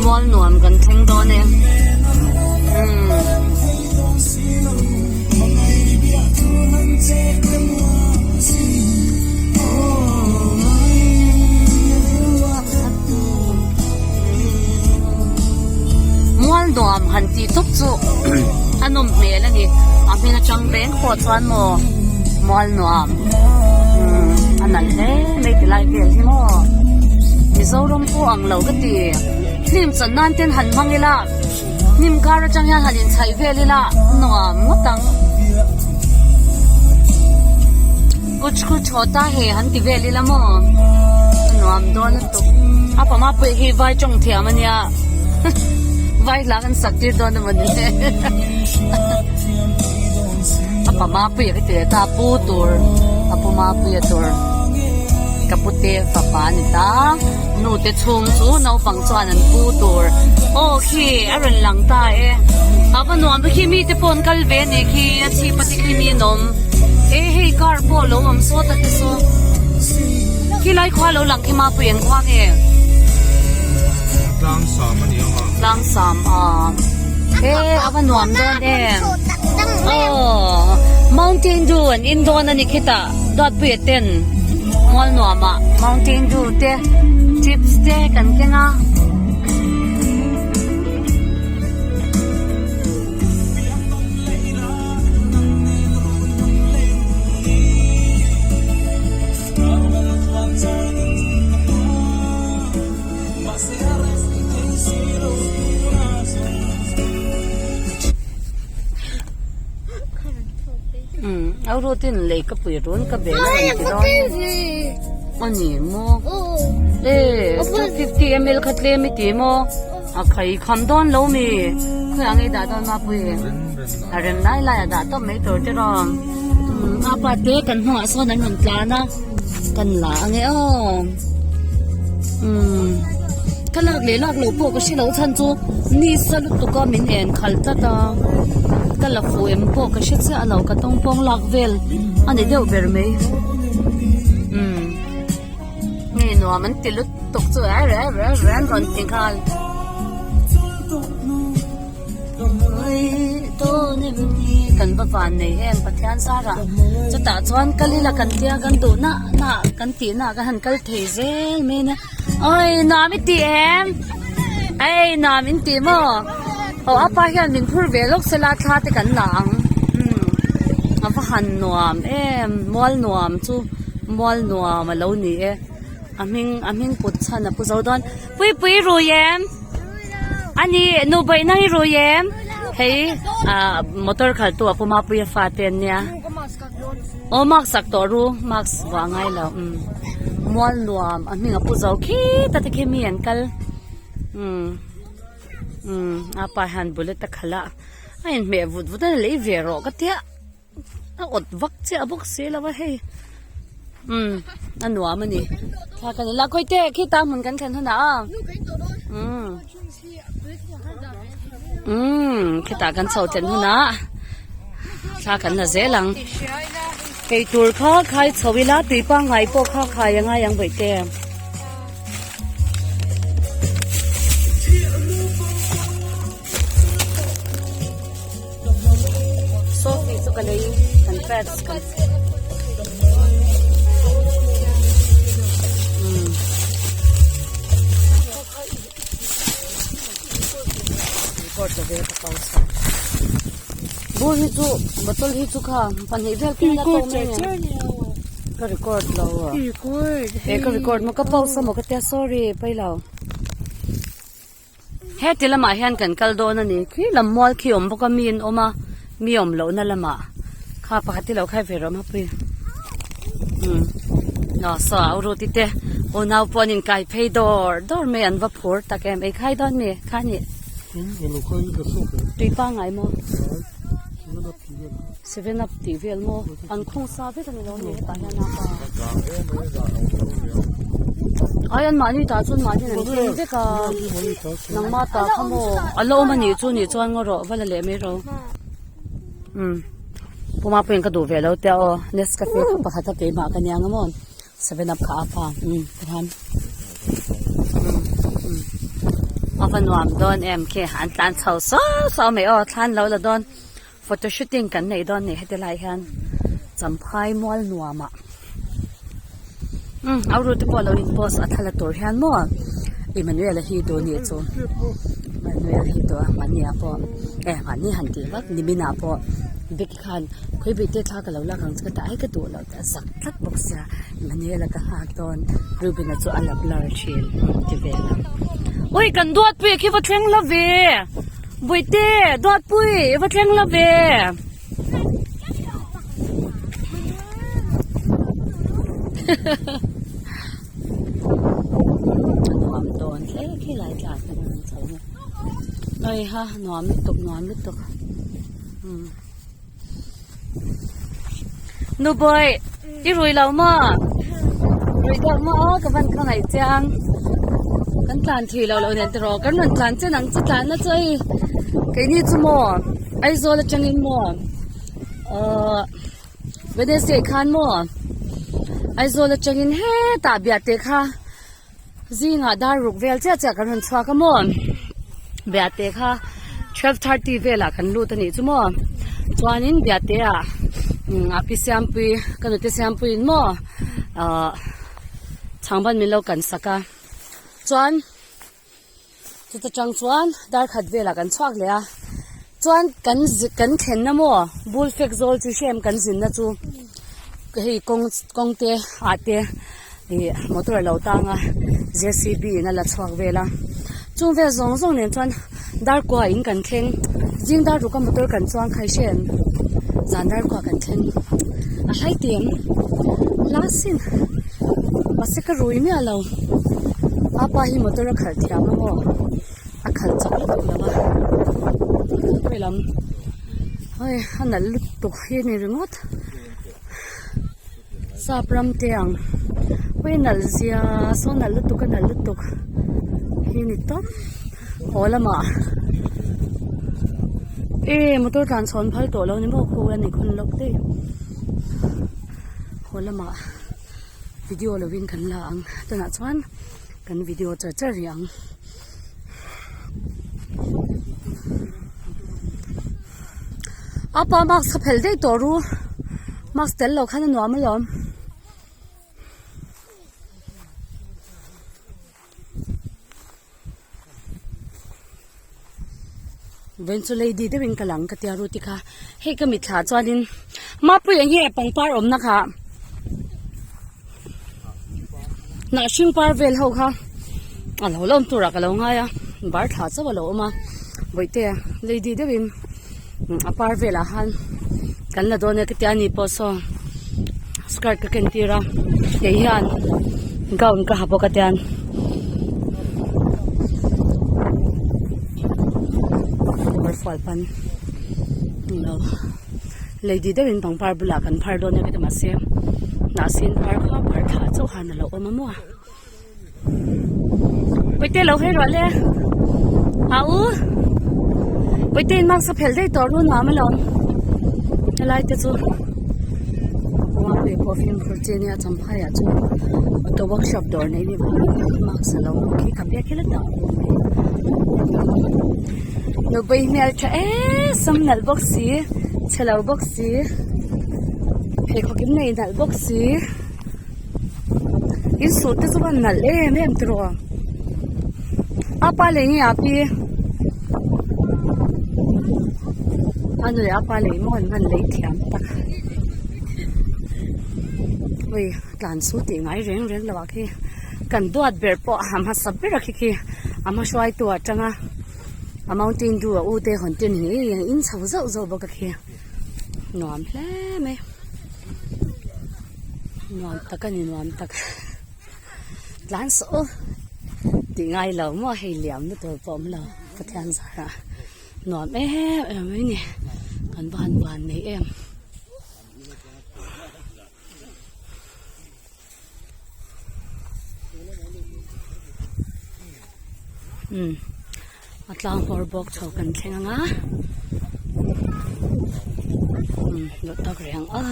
Mual nuam kan thleng dawn e. Umm. Mual nuam han tih tawp chu a nawm hmel a ni. A hming atang reng pawh chuan maw mual nuam umm a nalh hle mai ti lai vel hi maw. Mizoram pawh ang lo ka ti. Hlim chan nan ten han hmang ila hnim kar atang hian han inchhaih vel ila nuam ngawt ang. Kuch kuch hawta he han ti vel ila maw a nuam dawn lutuk. A pama pawh hi vai tawng thiam a nia vai hla kan sak tir dawn emaw ni le a pama pui ka ti leh ta pu tur a pu mapuia tur ka pute fapa a ni ta nu te chhung chu naupang chuan an pu tur aw khi a rawn lang ta e a va nuam khi mi te pawh an kal ve a nih khi a chhip a te khi mi an awm e hei car pawh a lo awm sawt a te saw khilai khua lo lang khi mapui an khua nge tlang sam a ni ang a tlang sam a e a va nuam dawn em aw mountain dew an in dawn a ni khitah duatpuia ten mual nuamah mountain dew te chips te kan keng a. Umm au rutin lei ka pui run ka bel a rawn ti dawn a ni maw e 250 ml kha tlem i ti maw a khai kham dawn lo mi khawiah nge i dah dawn mapui a rem lai lai a dah tawp mai tur te rawn a pa te kan hnungah sawn an rawn tlan a kan la ange aw umm ka lak leh lak loh pawh ka hre loh chhan chu ni sa lutuk a min en khalh tlat a ka la fuh em pawh ka hre chiah lo ka tawngpawng lak vel a ni deuh ber mai umm nge nuam an ti lutuk chu an rawn ti nghal. Kan va van nei em Pathian zarah chutah chuan kal ila kan tia kan duh nah nah kan tih nah kan han kal thei zel mai ania awi nuam i ti em ei nuam in ti maw aw apa hian min phur ve lawk sela thla te kan la ang umm a va han nuam em mual nuam chu mual nuam a lo ni e a hming a hming put chhan a pu zo dawn puipui rui em. Ani nu baihna hi rui em hei ah motor khalh tu a pu Mapuia fa te an nia aw mask sak tawh ru mask vuah ngai lo umm mual nuam a hming a pu zo khita te khi mi an kal umm umm a pa hian bullet a khalh a a inhmeh vut vut a lei ve rawh ka tia. A awt vak chiah bawk si lo a hei umm a nuam a ni thla kan ila khawi te khita hmun kan thlen hunah a umm umm khitah kan chho thlen hunah thla kan la zel ang eitur kha khai chho ila tui pangngai pawh kha khai a ngai ang bawihte. Sophie chu ka lei kan fans kan umm record lo ve ka pause ta bur hi chu bottle hi chu kha pahnih vel kha la tawng mai ang ka record lo a e ka record maw ka pause a maw ka tia sorry pailo. Heti lamah hian kan kal dawn a ni khi lam mual khi awm bawk a mi an awm a mi awm lohna lamah kha pakhat hi lo khai ve rawh hmapui umm aw saw a ruti te unau pawh an inkai phei dawr dawr mai an va phur tak em ei khai dawn mi kha ni tui pangngai maw seven up tih vel maw an khung sa vek a ni lo a ni hetah hian a pa ai an mahni tah chuan mahni an thleng vek a nangma tah kha maw a la awm a nih chu nih chuan ngaw rawh va la leh mai rawh umm puma pawhin ka duh ve lo te aw nescafe kha pakhat a keimah ka nia nga maw seven up kha a pa umm tikhan umm umm. va nuam dawn em khi an tlan chho suau suau mai aw thlan lo la dawn photo shooting kan nei dawn ni heti lai hian champhai mual nuam ah umm a ru te pawh lo in post a thla la tur hian maw Emmanuel a hi duh nih chu Emmanuel hi duh a mahni ah pawh eh mahni han tih vak nimin ah pawh Vicky khan khawi bik te thla ka lo lak ang chu ka ti a ai ka duh loh a zak tlat bawk sia Emmanuel a ka nghak dawn Reuben a chu a la blur thin ti vel a ui kan duatpui khi va thleng la ve Bawihte duatpui i va thleng la ve. A nuam dawn hle khi lai tlan kha an chho a ni ha nuam lutuk nuam lutuk umm nu bawih i rui lo maw rui deuh maw aw ka van khawngaih chiang kan tlan thui lo lo nen tiraw kan rawn tlan chen ang chu tlan na chu hei keini chu maw Aizawl atangin maw ahh Wednesday khan maw Aizawl atangin hetah biah teh kha zingah dar ruk vel chiah chiah kan rawn chhuak a maw biah teh kha 12:30 velah kan lut a nih chu maw chuanin biah teh ah a pi siampui ka nute siampuiin maw ahh chhangban min lo kan sak a chuan. Chuta tang chuan dar khat velah kan chhuak leh a chuan kan kan thlenna maw bul fek zawl chu hrem kan zinna chu hei kawng kawng te ah te ih motor a lo tang a J C B in a la chhuak vel a chung vel zawng zawng nen chuan dar kua in kan thleng zing dar ruk a motor kan chuang kha i hrem zan dar kua kan thleng a hlai teng last in mahse ka rui miah lo apa hi motor a khalh thiam a maw a khalh chak lutuk lo a khawi lam hei a nalh lutuk hi a ni ringawt sap ram te ang hawi a nalh zia saw nalh lutuk a nalh lutuk hi a ni tawp haw lamah e motor tlan chhawn phal tawh lo ni maw khu a ni khun lawk daih haw lamah. Video lovin kan la ang tunah chuan kan video char char rih ang. Apa mask kha phelh daih tawh ru mask tel lo khan a nuam alawm. Vawiin chu lady deuhin ka lang ka tia ruti kha hei ka mitthla chuanin mapui eng nge pangpar awmna kha hnah hring par vel ho kha a lo la awm turah ka lo ngai a bar thla chauh a lo awm a bawihte lady deuhin a par velah khan kan la dawn e ka tia ni pawh saw skirt ka ken tir a kei hian gown ka ha bawk a tian kawrfual pan lo lady deuhin pangpar bulah kan phar dawn e ka ti mahse hnah sin par kha par thla chauh han a lo awm a maw. Puite lo hawi ruah le a u Puite in mask a phelh daih tawh run nuam alawm helai te chu Mapui pawh fimkhur chi ania champhai ah chuan auto workshop dawr nei ni vangin mask a lo hmu khi ka biak hial a tah nupui hmel tha em sam nalh bawk si chhe lo bawk si pheikhawk in nei nalh bawk si. In suit te chu a nalh em em tiraw apa leh nge api a nu leh apa leh maw an van lei thiam tak ui tlan chu tih ngai reng reng lo ah khi kan duat ber pawh a hmasa ber a khi khi a hma hruaitu atanga a mountain dew a u te hawn tir ni ngei a in chho zauh zauh bawk a khi nuam hle mai. Nuam tak a ni nuam tak tlan saw tih ngai lo maw hei liam na tur pawh awm lo Pathian zarah nuam em em mai a ni kan va han van nei em. Umm a tlang hmawr bawk chho kan thleng ang a umm duh tawk reng a.